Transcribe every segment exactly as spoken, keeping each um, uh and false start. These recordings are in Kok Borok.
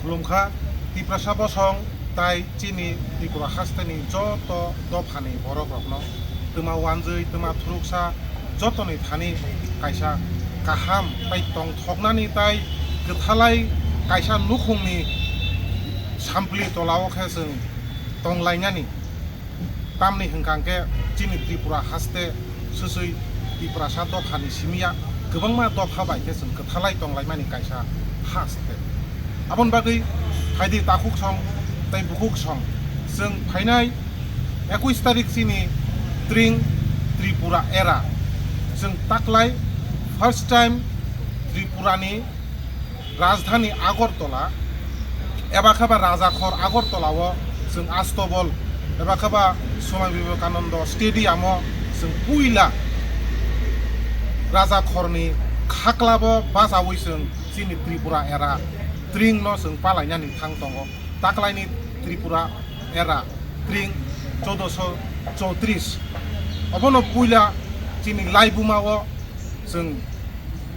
Khulumkha Tiprasa bosong tai chini Tripura hasteni joto dophani borokrokno twma wanjwi, twma thuruksa jotoni thani kaisa kaham tai tongthoknani tai kwthalai kaisa nukhungni sampli tolao khe chwng tonglainani. Tamni hwnkha hwnkhe chini Tripura haste swswi Tiprasa dophani simi ya kwbangma dopha bai khe chwng kwthalai tonglaimani kaisa haste. Aboni bagwi phaidi takhuk song tei bukhuk song chwng phainai ekush tarik chini Tring Tripura era chwng taklai first time Tripurani rajdhani Agartala eba khe ba Rajakhor Agartala o chwng Astobol eba khe ba Swami Vivekananda Stadium o chwng puila Rajakhorni khaklabo bachaui chwng chini Tripura era Tring no chwng palainani thang tongo. Taklaini Tripura era Tring chodoso chowtris. Obono puila chini laibuma o chwng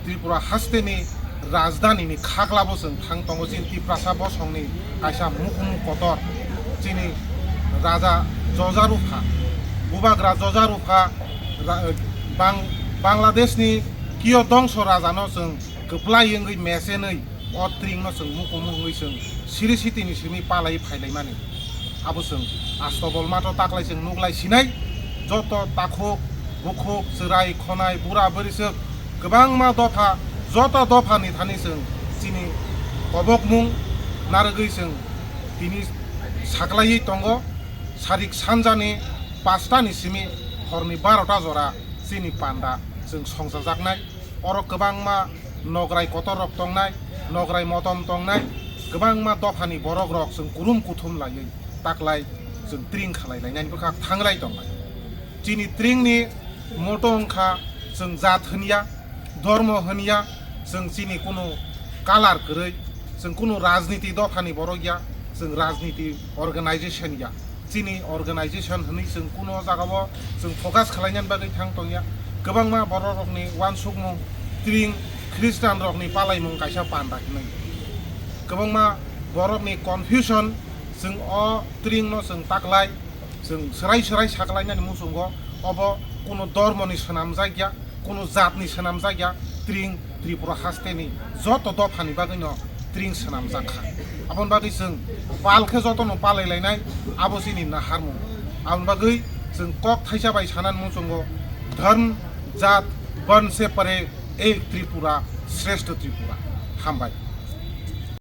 Tripura hasteni rajdhanini khaklabo chwng thang tongo, chini Tiprasa bosongni kaisa mukumu kotor, chini Raja Jojarupha, Bubagra Jojarupha, ra-, Bang-, Bangladeshni Kiyo Dongso Rajano chwng kwplai wngwi mesenwi o Tringno chwng mukumu wngwi chwng siri sitini simi palai phailaimani. Abo chwng Astobol matho taklai chwng nuklai sinai, joto takhuk, bukhuk, chwrai, khonai, bura, bwrwiswk, kwbangma dopha, joto dophani thani chwng chini kobokmung narwgwi chwng tini saklaiwi tongo. Sarik sanjani pachtani simi horni barota jora chini panda chwng songchajaknai. Oro kwbangma nograi kotorrok tongnai, nograi motom tongnai, kwbangma dophani borokrok chwng kurum kuthum laiwi taklai chwng Tring khalai lainani bwkhak thangrai tongnai. Chini Tringni motto wngkha chwng jat hwnya, dhormo hwnya, chwng chini kunu kalar kwrwi, chwng kunu rajniti dophani borok ya, chwng rajniti organization ya. Chini organization hwnwi chwng kuno jagao chwng focus khlainani bagwi thang tongya. Kwbangma bororokni uansukmung Tring Khristanrokni palaimung kaisa panda hinwi. Kwbangma borokni confusion, chwng o Tringno chwng taklai, chwng swrai swrai saklainani muchungo obo kuno dormoni swnamjakya. Kunu jatni swnamjak ya, Tring Tripura hasteni joto dophani bagwino Tring swnamjak kha. Aboni bagwi chwng pal khe jotono palai lainai, abo chini naharmung. Aboni bagwi chwng kok thaisa bai sanani muchungo, "Dharm, jat, barn se pare, ek Tripura, shrestho Tripura." Hambai.